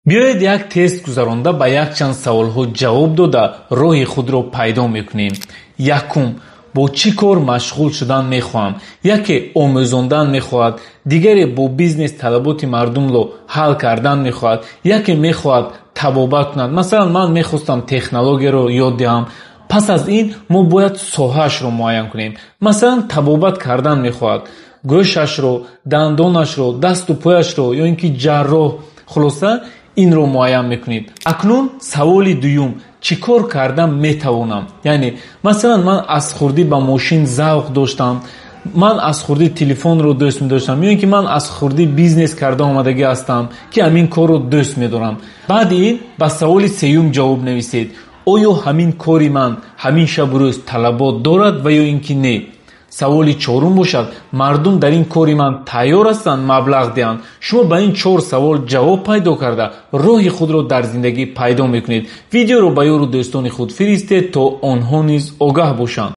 Биёед, як тест гузаронда, ба якчанд саволҳо ҷавоб дода, роҳи худро пайдо мекунем. Якум: бо чӣ кор машғул шудан мехоҳам? Яке омӯзондан мехоҳад, дигаре бо бизнес талаботи мардумро ҳал кардан мехоҳад, яке мехоҳад табобат кунад. Масалан, ман мехостам технологияро ёд диҳам. Пас аз ин мо бояд соҳаашро муайян кунем. Масалан, табобат кардан мехоҳад гӯшашро, дандонашро, дасту пояшро ё ин ки ҷарроҳ. Хулоса, инро муайян мекунед. Акнун саволи дуюм: чӣ кор кардан метавонам? Яъне, масалан, ман аз хурдӣ ба мошин завқ доштам, ман аз хурдӣ телефонро дӯст медоштам ё ин ки ман аз хурдӣ бизнес карда омадагӣ ҳастам, ки ҳамин корро дӯст медорам. Баъди ин ба саволи сеюм ҷавоб нависед: оё ҳамин кори ман ҳамин шабу рӯз талабот дорад ва ё ин ки не? Саволи чорум бошад: мардум дар ин кори ман тайёр ҳастанд маблағ диҳанд? Шумо ба ин чор савол ҷавоб пайдо карда, роҳи худро дар зиндагӣ пайдо мекунед. Видеоро ба ёру дӯстони худ фиристед, то онҳо низ огаҳ бошанд.